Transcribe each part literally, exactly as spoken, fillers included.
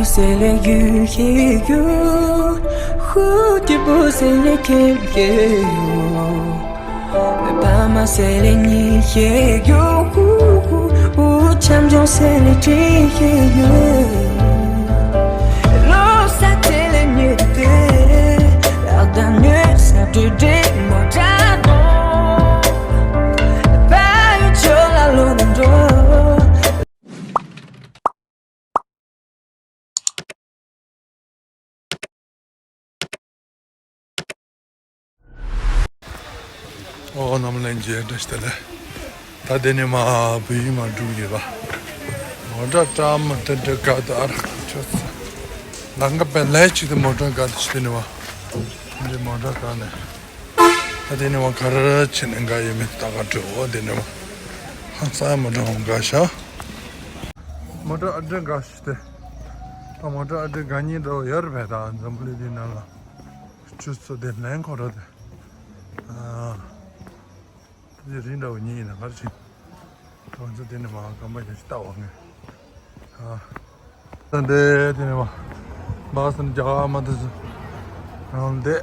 C'est les yeux qui gueulent, où tu peux, c'est les quêtes. Papa, c'est les nids qui gueulent, où tu me dis, c'est les tirs. L'eau, ça, c'est les nuits. La dernière, ça te dit, moi, j'adore. Pas une chose à l'autre. ཨོ་རྣམ་ལྷན་རྒྱས་བཀྲ་ཤིས་བདེ་ལེགས། ད་དེ་ནས་མར་བོད་ཡིག་མར་འགྲོ་གི་རེད་པ། མོ་ཊ་བཀྲ་མ་ཏི་འདྲ་ག་ད་ཨ་རག་ཆོ་ས། ལམ་ཁ་དཔེ་ལས་ཅིག་ཏུ་མོ་ཊ་ག་ད་ཞིག་དེ་ནས་མར། འདི་མོ་ཊ་ག་ནས། ད་དེ་ནས་མར་ག་རེ་བྱས་ནས་འགའ་ཡོད་མེད་ད་ག་འགྲོ། འོ་དེ་ནས་མར་ཧང་སང་མོ་ཊ་འགའ་ཤ། མོ་ཊ་ཨ་འདྲ་འགའ་ཞིག་སྟེ། ད་མོ་ཊ་ཨ་འདྲ་འགའ་གཉིས་འདྲ་བོ་ཡོད་རེད་པས། ད་འཛམ་བུ་གླིང་འདི་ནང་ལ་ཆུ་ཚོད་དེ་ལན་ཁོ་ར་དེ། ཨ། ད་དེ་རིང་འདྲ་བོ་གཉིས་ཡིན་ན་ག་རེ་བྱེད། ང་ཚོ་དེ་ནས་མར་གམ་པ་ཞིག་ལྟ་བ་ངས། ཨ། ད་འདི་དེ་ནས་མར་བཱ་སི་ནས་རྒྱག་མ་ཐུབ་སོང་། རང་འདི།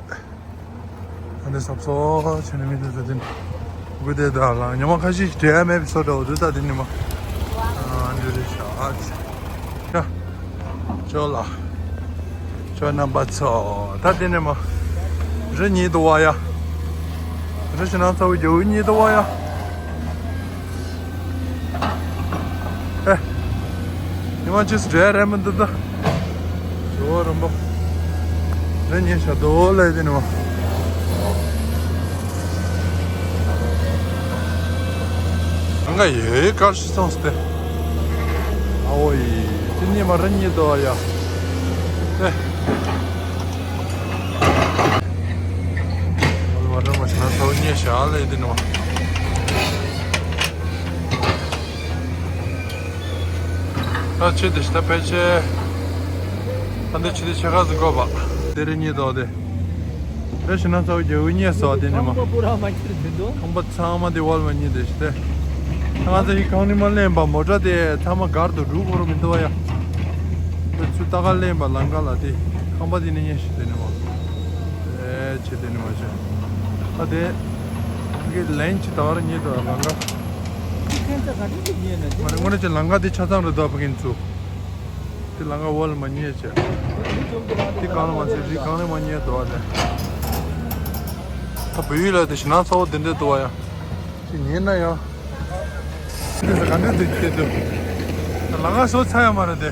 ད་འདི་སབ་སོ་བྱས་ནས་མི་འདུག་ད་དེ་ནས། དགུ་དེ་ད་ལ་ཉི་མ་ཁ་ཤས་ཤིག་འབྲལ་མེད་པའི་བཟོ་འདྲ་བོ་འདུག་ད་དེ་ནས་མར། ཨ་འདི་རེད་ཤག་ཨ་ཙི། ཡ། ཇོ་ལགས། ཇོ་རྣམ་པ་ཚོ། ད་དེ་ནས་མར། རི་གཉིས་འདུག་པ་ཡ། རི་ཞེ་ནང་ཚ་བོ་རྒྱ་བོ་གཉིས་འདུག་པ་ཡ། ཨེ། ཉི་མ་ཅིག་སུ་འབྲལ་རན་མི་འདུག་ད། ཇོ་རིན་པོ། རི་གཉིས་ཤ་དོ་ལས་དེ་ནས་མར། ང་ཡོད་དཀར་ཞིག་སོང་སྟེ། ཨ་འོ་ཡི། དེ་ནས་མར་རི་གཉིས་འདུག་ཡ། ཨེ། ཨོ་ལ་བ་རི་མ་ཞེ་ན་ཚ་བོ་གཉིས་ཤ་ལས་དེ་ནས་མར། ད་ཆུ་དེ་ཤི་ད་ཕལ་ཆེར། ད་འདི་ཆུ་དེ་ཆེ་ཁ་ཟིག་གོ་བ། དེ་རི་གཉིས་འདུག་དེ། རི་ཞེ་ན་ཚ་བོ་རྒྱ་བོ་གཉིས་སོ་དེ་ནས་མར། ཁང་པ་པུ་ར་མ་ཁྱེར་དེ་འདུག་ཁང་པ་ཚང་མ་དེ་ཝལ་མ་གཉིས་དེ་ཤི་དེ། ང་ཚོ་ཡི་གང་ནས་མར་ལེན་པ་མོ་ཊ་དེ་ཚང་མ་སྒར་དུ་འགྲོ་དགོས་རུ་མི་འདུག་ཡ། ཁོས་ཚུར་ལྟ་ག་ལེན་པ་ལམ་ཁ་ལ་དེ། ཁང་པ་དེ་ནས་གཉིས་ཤི་དེ་ནས་མར། ཨེ་ཆེ་དེ་ནས་མར་ཆེ། ད་དེ། ཁོང་གི་ལན་ཅི་ད་བར་གཉིས་འདུག་ལམ་ཁ། མ་རེད་དངོས་གནས་ཅི་ལམ་ཁ་དེ་ཆ་ཚང་རེད་འདུག་ཕ་གིན་ཚུ། དེ་ལམ་ཁ་ཝལ་མ་གཉིས་བྱས། དེ་གང་ལ་མ་ཚད་རི་གང་ལ་མ་གཉིས་འདུག་ལས། ད་བོད་ཡིག་ལ་དེ་ཞེ་ན་ཚ་བོ་དེ་འདྲ་འདུག་ཡ། ཅི་ཉན་ན་ཡང་། དེ་ས་ག་འདྲ་འདུག་ཁྱེད་ཚོ། ལམ་ཁ་བཟོ་ཚར་ཡ་མ་རེད་དེ།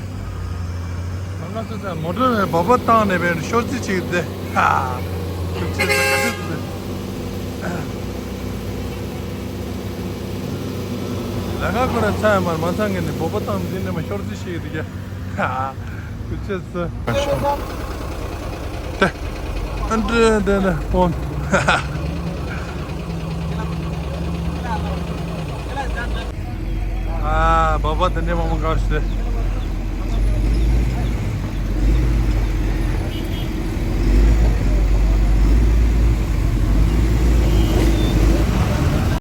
ལམ་ཁ་བཟོ་ཚར་མོ་ཊ་བའི་བབ་པ་བཏང་ནས་བས་ཤོར་རྩིས་བྱེད་དེ། ཧ། ཁྱེད་ཚོ་ག་འདྲ་འདུག་ལམ་ཁ་ཁོ་ར་ཚར་ཡ་མ་རེད། མ་ཚར་ངས་ནས་བབ་པ་བཏང་ནས་འདི་ནས་མ་ཤོར་རྩིས་བྱེད་དེ་རྒྱ། ཧ། ཁྱེད་ཚོ། དེ། ཨ་འདྲ་དེ་ནས་ཕོན། ཨ། བབ་པ་དེ་འདྲའི་མང་པོ་འགའ་ཞིག་རེད།